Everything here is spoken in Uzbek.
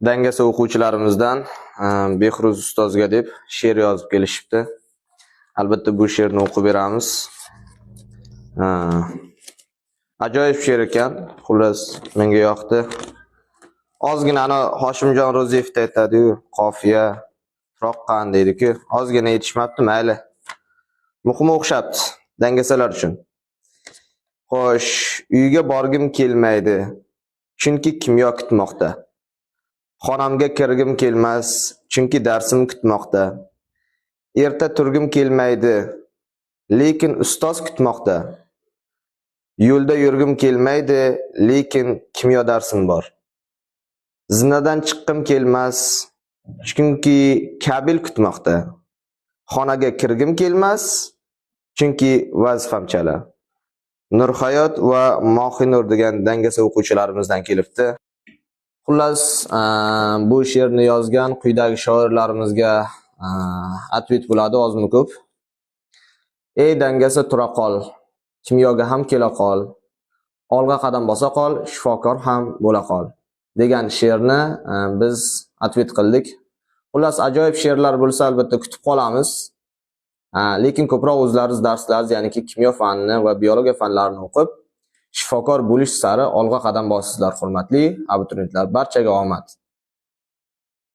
Dangasa o'quvchilarimizdan Behruz ustozga deb she'r yozib kelishibdi. Albatta, bu she'rni o'qib beramiz. Ajoyib she'r ekan. Xullas, menga yoqdi. Ozgina ana Hoshimjon Ro'ziyevda aytadi-yu, qofiya turoqqan deydi-ku. Ozgina yetishmabdi, mayli. Muhimi, o'xshabdi dangasalar uchun. Xo'sh, uyga borgim kelmaydi, chunki kimyo kutmoqda. Xonamga kirgim kelmas, chunki darsim kutmoqda. Erta turgim kelmaydi, lekin ustoz kutmoqda. Yo'lda yurgim kelmaydi, lekin kimyo darsim bor. Zinadan chiqqim kelmas, chunki kabel kutmoqda. Xonaga kirgim kelmas, chunki vazifam chala. Nurhayot va Mohinur degan dangasa o'quvchilarimizdan kelibdi. Xullas, bu she'rni yozgan quyidagi shoirlarimizga ответ bo'ladi ozmi ko'p. Ey dangasa, tura qol, kimyoga ham kela qol, olg'a qadam bosa qol, shifokor ham bo'la qol degan she'rni biz ответ qildik. Xullas, ajoyib she'rlar bo'lsa, albatta kutib qolamiz. Lekin ko'proq o'zlaringiz darslaringiz, ya'niki kimyo fanini va biologiya fanlarini o'qib, shifokor bo'lish sari olg'a qadam bosinglar, hurmatli abituriyentlar. Barchaga omad.